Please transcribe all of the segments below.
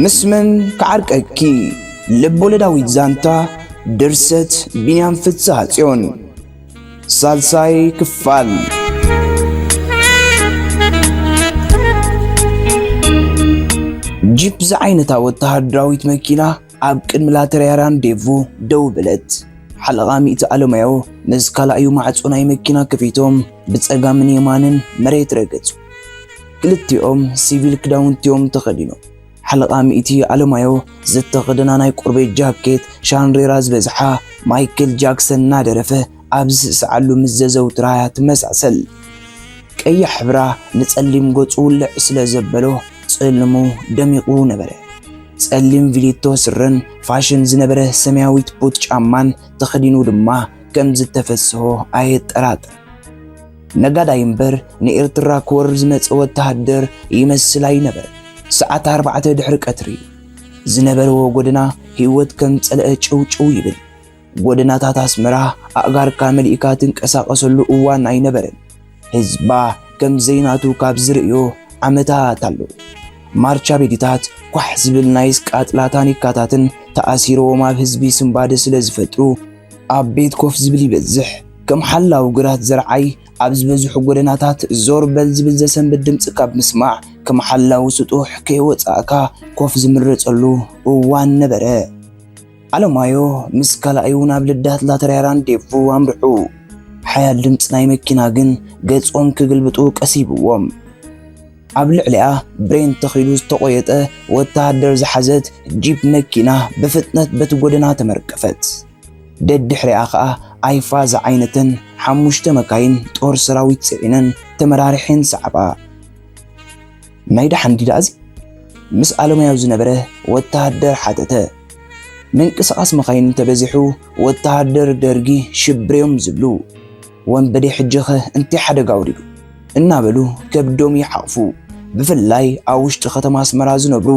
ምስ መን ክዓርቀኪ? ልቦለዳዊት ዛንታ፣ ድርሰት ቢንያም ፍስሃጽዮን። ሳልሳይ ክፋል። ጂፕ ዝዓይነታ ወተሃደራዊት መኪና ኣብ ቅድሚ ላተርያ ራንዴቩ ደው በለት። ሓለቓ ሚእቲ ኣለማዮ ምስ ካልኣዩ ማዕጾ ናይ መኪና ከፊቶም ብጸጋምን የማንን መሬት ረገጹ። ክልቲኦም ሲቪል ክዳውንቲኦም ተኸዲኖም። ሓለቓ ሚእቲ ኣለማዮ ዝተኸደና ናይ ቆርበት ጃኬት ሻንሬራ ዝበዝሓ ማይክል ጃክሰን እናደረፈ ኣብ ዝስዕስዓሉ ምስ ዘዘውትራ እያ ትመሳሰል። ቀያሕ ሕብራ ንጸሊም ገጹ ውልዕ ስለ ዘበሎ ጽልሙ ደሚቑ ነበረ። ጸሊም ቪሊቶ ስረን ፋሽን ዝነበረ ሰማያዊት ቡት ጫማን ተኸዲኑ ድማ ከም ዝተፈስሆ ኣየጠራጥር። ነጋዳይ እምበር ንኤርትራ ክወርር ዝመጸ ወተሃደር ይመስል ኣይነበረ። ሰዓት ኣርባዕተ ድሕሪ ቀትሪ ዝነበርዎ ጎደና ህይወት ከም ጸልአ ጭውጭው ይብል። ጎደናታት ኣስመራ ኣእጋርካ መሊእካ ትንቀሳቐሰሉ እዋን ኣይነበረን። ህዝባ ከም ዘይናቱ ካብ ዝርእዮ ዓመታት ኣለዉ። ማርቻ ቤዲታት ኳሕ ዝብል ናይ ስቃጥላ ታኒካታትን ተኣሲርዎም ኣብ ህዝቢ ስንባደ ስለ ዝፈጥሩ፣ ኣብ ቤት ኮፍ ዝብል ይበዝሕ። ከም ሓላው ግራት ዘርዓይ ኣብ ዝበዝሑ ጎደናታት ዞር በል ዝብል ዘሰንብድ ድምጺ ካብ ምስማዕ፣ ከም ሓላው ስጡሕ ከይወጻእካ ኮፍ ዝምረጸሉ እዋን ነበረ። ኣለማዮ ምስ ካልኣዩ ናብ ልዳት ላተርያ ራንዴቩ ኣምርሑ። ሓያል ድምጺ ናይ መኪና ግን ገጾም ክግልብጡ ቀሲብዎም። ኣብ ልዕሊኣ ብሬን ተኺሉ ዝተቖየጠ ወተሃደር ዝሓዘት ጂፕ መኪና ብፍጥነት በቲ ጎደና ተመርቀፈት። ደድሕሪኣ ኸኣ ኣይፋ ዝዓይነተን ሓሙሽተ መካይን ጦር ሰራዊት ጽዒነን ተመራሪሐን ሰዓባ። ናይ ደሓን ድዩ ደኣ እዚ? ምስ ኣለማዮ ዝነበረ ወተሃደር ሓተተ። ምንቅስቓስ መኻይን እንተበዚሑ ወተሃደር ደርጊ ሽብር እዮም ዝብሉ። ወንበዴ ሕጂኸ እንታይ ሓደጋ ኣውሪዱ? እናበሉ ከብዶም ይሓቕፉ። ብፍላይ ኣብ ውሽጢ ከተማ ኣስመራ ዝነብሩ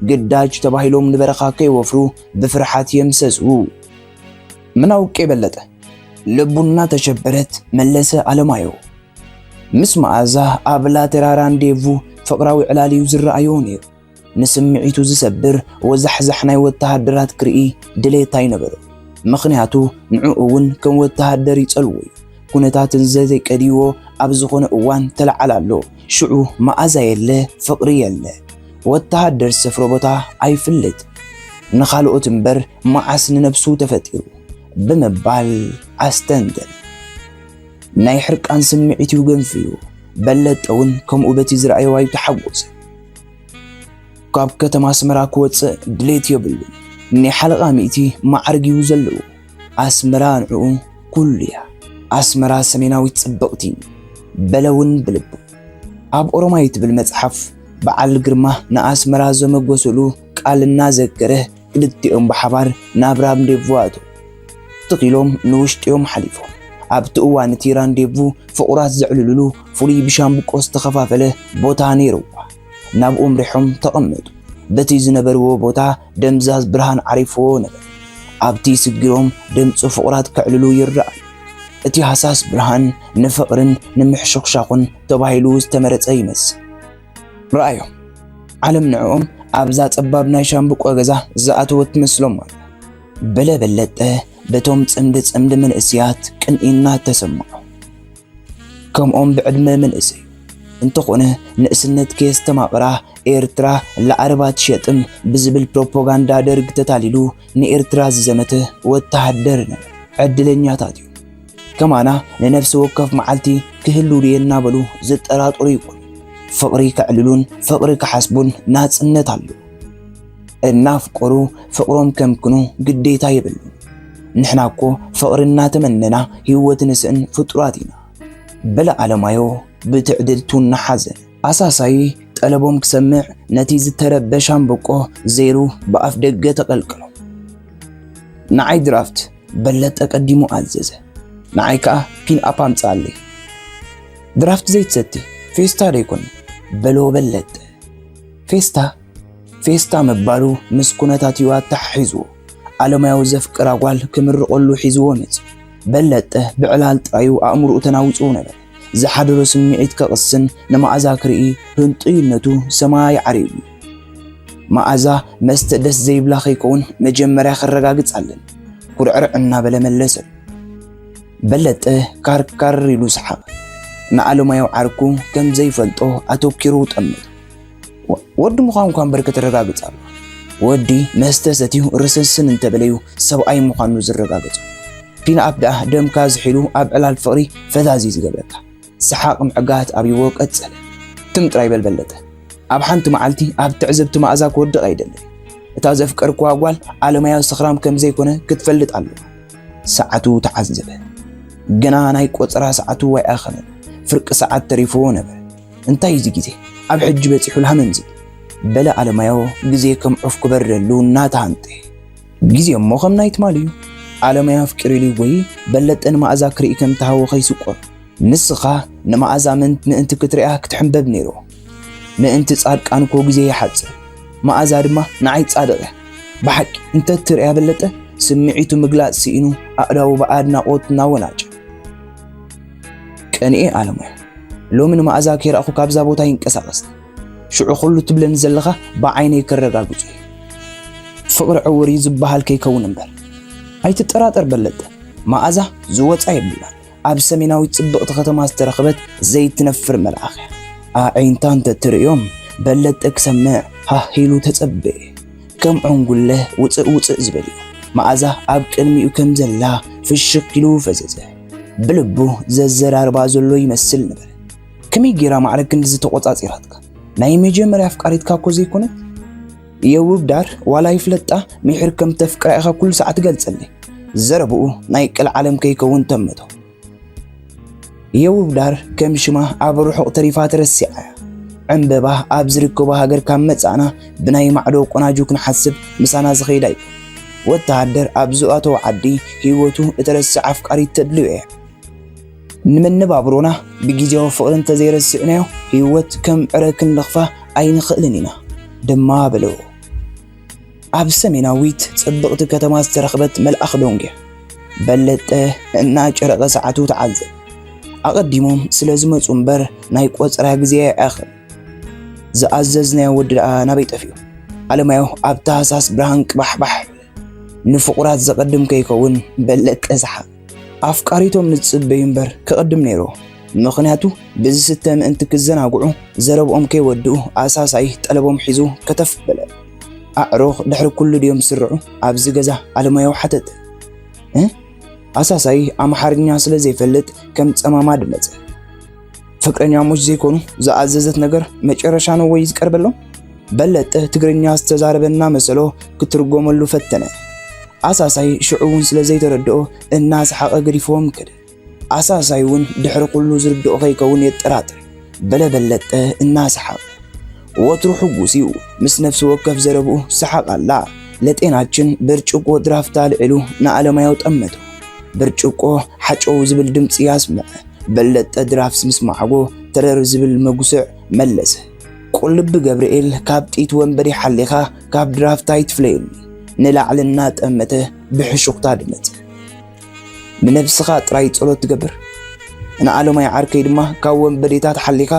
ግዳጅ ተባሂሎም ንበረኻ ከይወፍሩ ብፍርሓት የምሰስዉ። ምን ኣውቄ በለጠ፣ ልቡ እናተሸበረት መለሰ ኣለማዮ። ምስ መኣዛ ኣብ ላተራ ራንዴቩ ፍቕራዊ ዕላል እዩ ዝረኣዮ ነይሩ። ንስምዒቱ ዝሰብር ወዛሕዛሕ ናይ ወተሃደራት ክርኢ ድሌት ኣይነበሮ። ምኽንያቱ ንዕኡ እውን ከም ወተሃደር ይጸልዎ እዩ። ኩነታት እንዘ ዘይቀድይዎ ኣብ ዝኾነ እዋን ተለዓል ኣሎ። ሽዑ መኣዛ የለ፣ ፍቕሪ የለ። ወተሃደር ዝሰፍሮ ቦታ ኣይፍለጥ። ንኻልኦት እምበር መዓስ ንነብሱ ተፈጢሩ ብምባል ኣስተንተን። ናይ ሕርቃን ስምዒት እዩ ገንፍዩ። በለጠ እውን ከምኡ በቲ ዝረኣዮ ኣይተሓጎሰ። ካብ ከተማ ኣስመራ ክወጽእ ድሌት የብሉን። ናይ ሓለቓ ሚእቲ ማዕርግ እዩ ዘለዎ። ኣስመራ ንዕኡ ኩሉ እያ። ኣስመራ ሰሜናዊት ጽብቕቲ በለ እውን ብልቡ። ኣብ ኦሮማይ ትብል መጽሓፍ በዓል ግርማ ንኣስመራ ዘመጎሰሉ ቃል እናዘከረ ክልቲኦም ብሓባር ናብ ራንዴቩ ኣተዉ። ትኽ ኢሎም ንውሽጢኦም ሓሊፎም። ኣብቲ እዋን እቲ ራንዴቩ ፍቑራት ዘዕልሉሉ ፍሉይ ብሻምብቆ ዝተኸፋፈለ ቦታ ነይርዋ። ናብኡ ኣምሪሖም ተቐመጡ። በቲ ዝነበርዎ ቦታ ደምዛዝ ብርሃን ዓሪፍዎ ነበረ። ኣብቲ ስግሮም ድምፂ ፍቑራት ከዕልሉ ይረኣዩ። እቲ ሃሳስ ብርሃን ንፍቕርን ንምሕሹኽሻኹን ተባሂሉ ዝተመረፀ ይመስል። ረኣዮም። ዓለም ንዕኦም ኣብዛ ጸባብ ናይ ሻምብቆ ገዛ ዝኣተወት ትመስሎም ኣላ። በለ በለጠ በቶም ጽምዲ ጽምዲ መንእስያት ቅንኢና ተሰምዖ። ከምኦም ብዕድመ መንእሰይ እንተኾነ ንእስነት ከየስተማቕራ ኤርትራ ለኣረባት ሸጥም ብዝብል ፕሮፓጋንዳ ደርግ ተታሊሉ ንኤርትራ ዝዘመተ ወተሃደር ነበረ። ዕድለኛታት እዮም። ከማና ንነፍሲ ወከፍ መዓልቲ ክህሉ ድየ እናበሉ ዝጠራጠሩ ይኾኑ። ፍቕሪ ከዕልሉን ፍቕሪ ክሓስቡን ናጽነት ኣለዎም። እናፍቀሩ ፍቕሮም ከምክኑ ግዴታ የብሉን። ንሕና እኮ ፍቕሪ እናተመነና ህይወት ንስእን ፍጡራት ኢና። በለ ኣለማዮ ብትዕድልቱ እናሓዘነ። ኣሳሳዪ ጠለቦም ክሰምዕ ነቲ ዝተረበ ሻምብቆ ዘይሩ ብኣፍ ደገ ተቐልቀሎ። ንዓይ ድራፍት በለጠ ቀዲሙ ኣዘዘ። ንዓይ ከኣ ፒን ኣፕ ኣምጽኣለይ። ድራፍት ዘይትሰቲ ፌስታ ዶ ኣይኮነን? በሎ በለጠ። ፌስታ? ፌስታ ምባሉ ምስ ኩነታት እዩ ኣተሓሒዝዎ። ኣለማዮ ዘፍቅራ ጓል ክምርቐሉ ሒዝዎ መጺኡ። በለጠ ብዕላል ጥራዩ ኣእምሮኡ ተናዊጹ ነበረ። ዝሓደሮ ስምዒት ከቕስን ንመኣዛ ክርኢ ህንጡይነቱ ሰማይ ዓሪጉ። መኣዛ መስተ ደስ ዘይብላ ከይከውን መጀመርያ ክረጋግጽ ኣለኒ፣ ኩርዕርዕ እናበለ መለሰ። በለጠ ካርካር ኢሉ ሰሓቐ። ንኣለማየሁ ዓርኩ ከም ዘይፈልጦ ኣተኪሩ ጠመተ። ወ-፣ ወዲ ምዃኑ እኳ እምበር ከተረጋግጽ ኣሎ። ወዲ መስተ ሰትዩ ርስስን እንተበለዩ ሰብኣይ ምዃኑ ዝረጋገጹ። ፒንኣፕ ደኣ ደምካ ዝሒሉ ኣብ ዕላል ፍቕሪ ፈዛዚ ዝገብረካ። ሰሓቕ ምዕጋት ኣብይዎ ቀጸለ። ትም ጥራይ በል በለጠ። ኣብ ሓንቲ መዓልቲ ኣብ ትዕዝብቲ መኣዛ ክወድቕ ኣይደልን። እታ ዘፍቀርክዋ ጓል ኣለማዮ ሰኽራም ከም ዘይኮነ ክትፈልጥ ኣለዋ። ሰዓቱ ተዓዘበ። ግና ናይ ቆጸራ ሰዓቱ ኣይኣኸለን። ፍርቂ ሰዓት ተሪፍዎ ነበረ። እንታይ እዚ ግዜ? ኣብ ሕጂ በጺሑ ላሃመንዚ። በለ ኣለማዮ ግዜ ከም ዑፍ ክበረሉ እናተሃንጠየ። ግዜ እሞ ከም ናይ ትማሊ እዩ። ኣለማዮ ኣፍቂሩ ኢሉ ወይ በለጠ ንመኣዛ ክርኢ ከም ተሃወኸ ይስቆር። ንስኻ ንመኣዛ ምእንቲ ምእንቲ ክትሪኣ ክትሕንበብ ነይሩ። ምእንቲ ጻድቃን እኮ ግዜ ይሓጽር። መኣዛ ድማ ንዓይ ጻድቕ እያ። ብሓቂ እንተ ትሪኣ በለጠ ስምዒቱ ምግላጽ ስኢኑ ኣእዳዉ ብኣድናቖት እናወናጨ። ቀንኤ ኣለማዮ፣ ሎሚ ንመኣዛ ከይረኣኹ ካብዛ ቦታ ይንቀሳቐስ። ሽዑ ኩሉ ትብለኒ ዘለኻ ብዓይነይ ከረጋግጹ እየ። ፍቕሪ ዕውር እዩ ዝበሃል ከይከውን እምበር። ኣይትጠራጠር በለጠ፣ መኣዛ ዝወጻ የብላን። ኣብ ሰሜናዊት ጽብቕቲ ከተማ ዝተረኽበት ዘይትነፍር መልኣኽ እያ። ኣዒንታ እንተ ትርእዮም በለጠ ክሰምዕ ሃህ ኢሉ ተጸበየ። ከም ዑንጉለ ውጽእ ውጽእ ዝበል እዩ። መኣዛ ኣብ ቅድሚኡ ከም ዘላ ፍሽኽ ኢሉ ፈዘዘ። ብልቡ ዘዘራርባ ዘሎ ይመስል ነበረ። ከመይ ጌራ ማዕረ ክንድዚ ተቖጻጺራትካ? ናይ መጀመርያ ኣፍቃሪትካ እኮ ዘይኮነት? የውብ ዳር ዋላ ይፍለጣ ምሒር ከም ተፍቅራ ኢኻ ኩሉ ሰዓት ትገልጸለይ። ዘረብኡ ናይ ቀልዓለም ከይከውን ተመቶ። የውብ ዳር ከም ሽማ ኣብ ርሑቕ ተሪፋ ተረሲዓ እያ። ዕምበባ ኣብ ዝርከቦ ሃገር ካብ መጻእና ብናይ ማዕዶ ቆናጁ ክንሓስብ ምሳና ዝኸይድ ኣይኮን። ወተሃደር ኣብ ዝኣተወ ዓዲ ህይወቱ እተረስዕ ኣፍቃሪት ተድልዮ እያ። ንመነባብሮና ብግዜያዊ ፍቕሪ እንተዘይረሲዕናዮ ህይወት ከም ዕረ ክንለኽፋ ኣይንኽእልን ኢና ድማ በለዎ። ኣብ ሰሜናዊት ጽብቕቲ ከተማ ዝተረኽበት መልኣኽ ዶንግ እያ። በለጠ እናጨረቐ ሰዓቱ ተዓዘበ። ኣቐዲሞም ስለ ዝመጹ እምበር ናይ ቆጸራ ግዜ ኣይኣኽል። ዝኣዘዝናዮ ወዲ ደኣ ናበይ ጠፊኡ? ኣለማዮ ኣብ ታህሳስ ብርሃን ቅባሕባሕ። ንፍቑራት ዘቐድም ከይከውን በለጠ ሰሓቐ። ኣፍቃሪቶም ንጽበዩ እምበር ክቕድም ነይርዎ። ምኽንያቱ ብዝስተ ምእንቲ ክዘናግዑ ዘረብኦም ከይወድኡ ኣሳሳይ ጠለቦም ሒዙ ከተፍ በለ። ኣዕሩኽ ድሕሪ ኩሉ ድዮም ዝስርዑ? ኣብዚ ገዛ ኣለማዮ ሓተተ። እ? ኣሳሳይ ኣምሓርኛ ስለ ዘይፈልጥ ከም ጸማም ኣድመጸ። ፍቅረኛሞች ዘይኮኑ ዝኣዘዘት ነገር መጨረሻ ነው ወይ ዝቀርበሎም? በለጠ ትግርኛ ዝተዛረበ እናመሰሎ ክትርጎመሉ ፈተነ። ኣሳሳይ ሽዑ እውን ስለ ዘይተረድኦ እናሰሓቐ ገዲፍዎም ከደ። ኣሳሳይ እውን ድሕሪ ኩሉ ዝርድኦ ከይከውን የጠራጥር በለ በለጠ እናሰሓቐ። ወትሩ ሕጉስ እዩ፣ ምስ ነፍሲ ወከፍ ዘረብኡ ሰሓቕ ኣላ። ለጤናችን ብርጭቆ ድራፍት ኣልዒሉ ንኣለማዮ ጠመቶ። ብርጭቆ ሓጨው ዝብል ድምፂ ኣስምዐ። በለጠ ድራፍት ምስ መዓጎ ተረር ዝብል መጉስዕ መለሰ። ቁልቢ ገብርኤል ካብ ጥይት ወንበዴ ሓሊኻ ካብ ድራፍት ኣይትፍለየኒ። ንላዕሊ እናጠመተ ብሕሹኽታ ድመፀ። ንነብስኻ ጥራይ ጸሎት ትገብር። ንኣለማይ ዓርከይ ድማ ካብ ወንበዴታት ሓሊኻ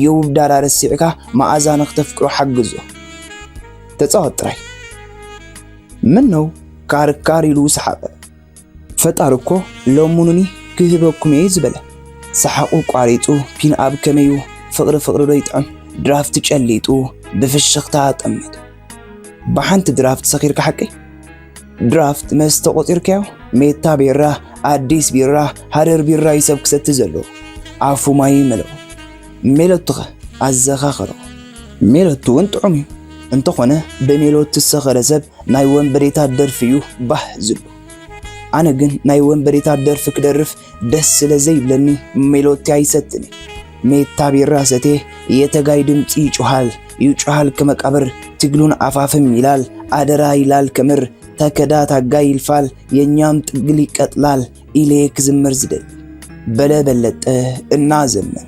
የውብ ዳራ ረሲዕካ መኣዛ ንክተፍቅሮ ሓግዞ። ተጻወት ጥራይ። ምን ነው ካርካር ኢሉ ሰሓቐ። ፈጣሪ እኮ ለምኑኒ ክህበኩም እየ ዝበለ። ሰሓቑ ቋሪጹ ፒን ኣብ ከመዩ ፍቕሪ ፍቕሪ ዶ ይጥዕም ድራፍት ጨሊጡ ብፍሽኽታ ጠመተ። ብሓንቲ ድራፍት ሰኺርካ ሓቀይ? ድራፍት መስተ ቆጺርካዮ? ሜታ ቢራ፣ ኣዲስ ቢራ፣ ሃረር ቢራ እዩ ሰብ ክሰቲ ዘሎ። ኣፉ ማይ መለኦ። ሜሎትኸ? ኣዘኻኸሮ። ሜሎት እውን ጥዑም እዩ። እንተኾነ ብሜሎት ዝሰኸረ ሰብ ናይ ወንበዴታት ደርፊ እዩ ባህ ዝብሎ። ኣነ ግን ናይ ወንበዴታት ደርፊ ክደርፍ ደስ ስለ ዘይብለኒ ሜሎቲ ኣይሰትን። ሜታ ቢራ ሰቴ የተጋይ ድምፂ ይጩሃል ይጩሃል ከመቃብር ትግሉን ኣፋፍም ይላል ኣደራ ይላል ከምር ተከዳ ታጋይ ይልፋል የኛም ጥግል ይቀጥላል ኢሌ ክዝምር ዝደሊ በለ በለጠ እናዘመረ።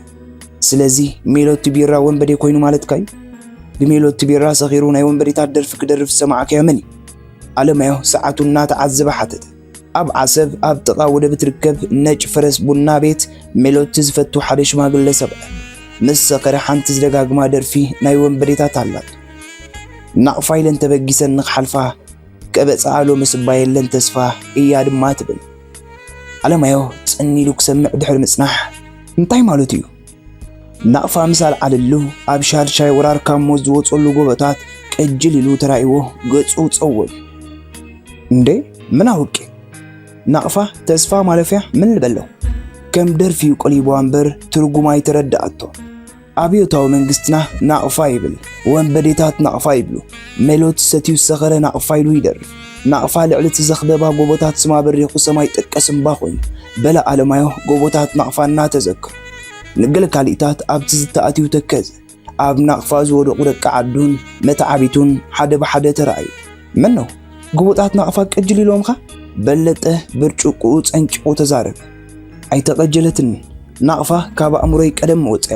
ስለዚ ሜሎቲ ቢራ ወንበዴ ኮይኑ ማለትካ እዩ? ብሜሎቲ ቢራ ሰኺሩ ናይ ወንበዴታት ደርፊ ክደርፍ ዝሰማዕካዮ መን እዩ? ኣለማዮ ሰዓቱ እናተዓዘበ ሓተተ። ኣብ ዓሰብ ኣብ ጥቓ ወደብ እትርከብ ነጭ ፈረስ ቡና ቤት ሜሎቲ ዝፈቱ ሓደ ሽማግለ ሰብኣይ ምስ ሰኸረ ሓንቲ ዝደጋግማ ደርፊ ናይ ወንበዴታት ኣላቶ። ናቕፋ ኢለን ተበጊሰን ንኽሓልፋ፣ ቀበጻ ኣሎ ምስባይ የለን ተስፋ እያ ድማ ትብል። ኣለማዮ ጽን ኢሉ ክሰምዕ ድሕሪ ምጽናሕ፣ እንታይ ማለት እዩ? ናቕፋ ምስ ኣልዓለሉ፣ ኣብ ሻድሻይ ወራር ካብ ሞት ዝወጸሉ ጎቦታት ቅጅል ኢሉ ተራእይዎ፣ ገጹ ጸወሉ። እንዴ፣ ምን ኣውቄ? ናቕፋ ተስፋ ማለፍያ ምን ልበሎ? ከም ደርፊ እዩ ቀሊቦ እምበር ትርጉም ኣይተረድኣቶ። ኣብዮታዊ መንግስትና ናቕፋ ይብል፣ ወንበዴታት ናቕፋ ይብሉ። ሜሎት ሰትዩ ሰኸረ ናቕፋ ኢሉ ይደርፍ። ናቕፋ ልዕሊ እቲ ዘኽበባ ጎቦታት ስማ በሪኹ ሰማይ ጠቀስ እምባ ኮይኑ። በለ ኣለማዮ ጎቦታት ናቕፋ እናተዘከሩ። ንገለ ካሊእታት ኣብ ትዝታ ኣትዩ ተከዘ። ኣብ ናቕፋ ዝወደቑ ደቂ ዓዱን መተዓቢቱን ሓደ ብሓደ ተራእዩ። መን ነው? ጎቦታት ናቕፋ ቅጅል ኢሎምኻ? በለጠ ብርጭቆኡ ጸንቂቑ ተዛረበ። ኣይተቐጀለትኒ። ናቕፋ ካብ ኣእምሮይ ቀደም ወጸ።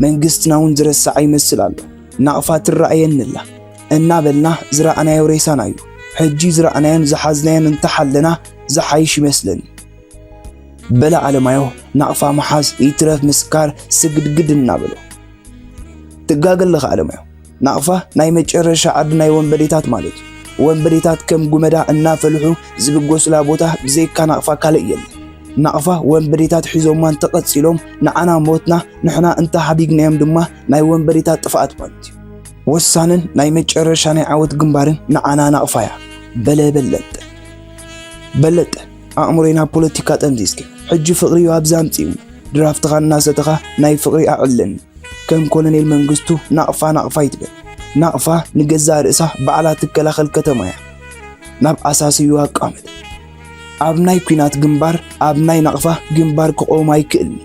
መንግስትና እውን ዝረሳዓ ይመስል ኣሎ። ናቕፋ ትረኣየኒ ኣላ። እናበልና ዝረኣናዮ ሬሳና እዩ። ሕጂ ዝረኣናዮን ዝሓዝናዮን እንተሓለና ዝሓይሽ ይመስለኒ። በለ ኣለማዮ ናቕፋ ምሓዝ ይትረፍ ምስካር ስግድግድ እናበሎ። ትጋገ ኣለኻ ኣለማዮ። ናቕፋ ናይ መጨረሻ ዓዲ ናይ ወንበዴታት ማለት እዩ። ወንበዴታት ከም ጉመዳ እናፈልሑ ዝብገሱላ ቦታ ብዘይካ ናቕፋ ካልእ የለን። ናቕፋ ወንበዴታት ሒዞማ እንተቐጺሎም ንዓና ሞትና፣ ንሕና እንተሓዲግናዮም ድማ ናይ ወንበዴታት ጥፍኣት ማለት እዩ። ወሳንን ናይ መጨረሻ ናይ ዓወት ግንባርን ንዓና ናቕፋ እያ። በለ በለጠ። በለጠ፣ ኣእምሮይ ናብ ፖለቲካ ጠምዚዝኪ። ሕጂ ፍቕሪ እዩ ኣብዚ ኣምጺኡኒ። ድራፍትኻ እናሰተኻ ናይ ፍቕሪ ኣዕለኒ። ከም ኮሎኔል መንግስቱ ናቕፋ ናቕፋ ይትበል። ናቕፋ ንገዛእ ርእሳ ባዕላ ትከላኸል ከተማ እያ። ናብ ኣሳሰዩ ኣቃመጠ። ኣብ ናይ ኲናት ግንባር፣ ኣብ ናይ ናቕፋ ግንባር ክቆም ኣይክእልን።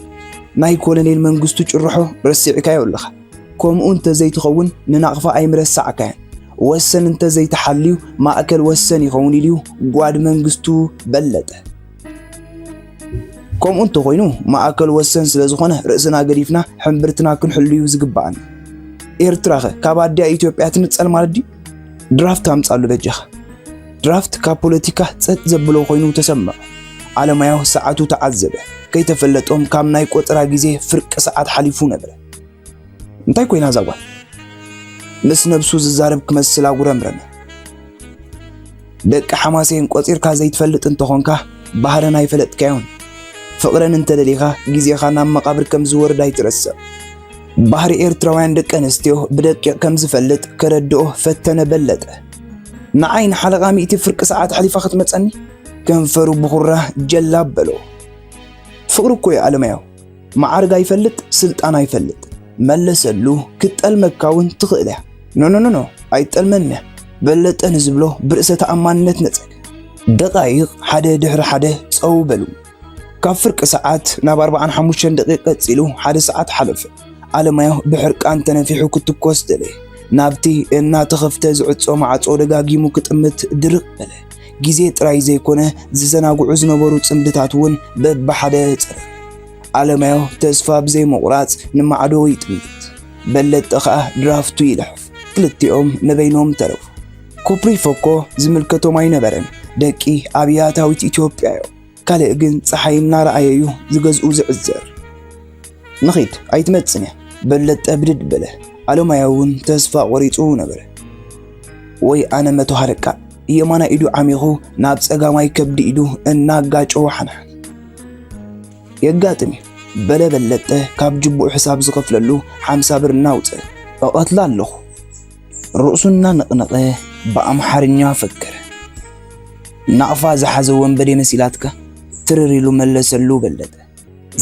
ናይ ኮሎኔል መንግስቱ ጭርሖ ረሲዕካዮ ኣለኻ። ከምኡ እንተዘይትኸውን ንናቕፋ ኣይምረሳዕካያን። ወሰን እንተዘይተሓልዩ ማእከል ወሰን ይኸውን ኢልዩ ጓድ መንግስቱ በለጠ። ከምኡ እንተኾይኑ ማእከል ወሰን ስለ ዝኾነ ርእስና ገዲፍና ሕምብርትና ክንሕሉዩ ዝግባኣና። ኤርትራኸ ካብ ኣዲኣ ኢትዮጵያ ትንጸል ማለት ድዩ? ድራፍት ኣምጻሉ በጃኻ። ድራፍት ካብ ፖለቲካ ጸጥ ዘብሎ ኮይኑ ተሰምዖ። ኣለማዮ ሰዓቱ ተዓዘበ። ከይተፈለጦም ካብ ናይ ቆጸራ ግዜ ፍርቂ ሰዓት ሓሊፉ ነበረ። እንታይ ኮይና እዛ ጓል? ምስ ነብሱ ዝዛረብ ክመስል ኣጉረምረመ። ደቂ ሓማሴን ቆጺርካ ዘይትፈልጥ እንተኾንካ ባህረን ኣይፈለጥካዮን። ፍቕረን እንተደሊኻ ግዜኻ ናብ መቓብር ከም ዝወርድ ኣይትረስዕ። ባህሪ ኤርትራውያን ደቂ ኣንስትዮ ብደቂቕ ከም ዝፈልጥ ከረድኦ ፈተነ በለጠ። ንዓይ ንሓለቓ ሚእቲ ፍርቂ ሰዓት ኣሕሊፋ ክትመጸኒ? ከንፈሩ ብኹራ ጀላብ በሎ። ፍቕሪ እኮ እዩ ኣለማዮ። መዓርግ ኣይፈልጥ፣ ስልጣን ኣይፈልጥ። መለሰሉ፣ ክትጠልመካ እውን ትኽእል እያ። ኖ፣ ኖ፣ ኖ፣ ኖ፣ ኣይትጠልመን እያ። በለጠ ንዝብሎ ብርእሰ ተኣማንነት ነጸገ። ደቓይቕ ሓደ ድሕሪ ሓደ ጸው በሉ። ካብ ፍርቂ ሰዓት ናብ ኣርብዓን ሓሙሽተን ደቂቕ ቀጺሉ ሓደ ሰዓት ሓለፈ። ኣለማዮ ብሕርቃን ተነፊሑ ክትኮስ ደለየ። ናብቲ እናተኸፍተ ዝዕጾ ማዕጾ ደጋጊሙ ክጥምት ድርቕ በለ። ግዜ ጥራይ ዘይኮነ፣ ዝዘናግዑ ዝነበሩ ጽምድታት እውን በብሓደ ጸረ። ኣለማዮ ተስፋ ብዘይ ምቑራጽ ንማዕዶ ይጥምት። በለጠ ኸኣ ድራፍቱ ይልሕፍ። ክልቲኦም ንበይኖም ተረፉ። ኩፕሪፎ እኮ ዝምልከቶም ኣይነበረን። ደቂ ኣብያታዊት ኢትዮጵያ እዮም። ካልእ ግን ጸሓይ እናረኣየ እዩ ዝገዝኡ ዝዕዘር። ንኺድ፣ ኣይትመጽን እያ። በለጠ ብድድ በለ። ኣለማዮ እውን ተስፋ ቆሪጹ ነበረ። ወይ ኣነ መቶ ሃለቃ፣ የማናይ ኢዱ ዓሚኹ ናብ ጸጋማይ ከብዲ ኢዱ እናጋጨወ ሓንሓን። የጋጥም እዩ፣ በለ በለጠ ካብ ጅቡኡ ሕሳብ ዝኸፍለሉ ሓምሳ ብር እናውጸ። እቐትላ ኣለኹ። ርእሱ እናነቕነቐ ብኣምሓርኛ ፈከረ። ናቕፋ ዝሓዘ ወንበዴ መሲላትካ? ትርር ኢሉ መለሰሉ በለጠ።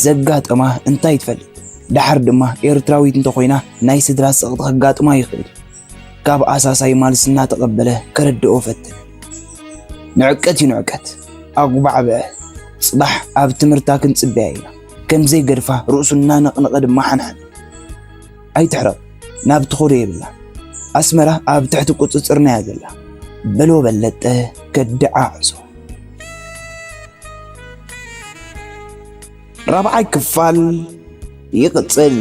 ዘጋጠማ እንታይ ትፈልጥ? ደሓር ድማ ኤርትራዊት እንተኾይና ናይ ስድራ ጸቕጢ ከጋጥማ ይኽእል። ካብ ኣሳሳይ ማልስ እናተቐበለ ከረድኦ ፈተነ። ንዕቀት እዩ ንዕቀት። ኣጉባዕብዐ። ጽባሕ ኣብ ትምህርታ ክንጽበያ ኢና። ከም ዘይገድፋ ርእሱ እናነቕነቐ ድማ ሓንሓነ። ኣይትሕረቕ፣ ናብ ትኸዶ የብላ። ኣስመራ ኣብ ትሕቲ ቁጽጽርና እያ ዘላ። በሎ በለጠ ከደዓዕሶ። ራብዓይ ክፋል ይቕጽል።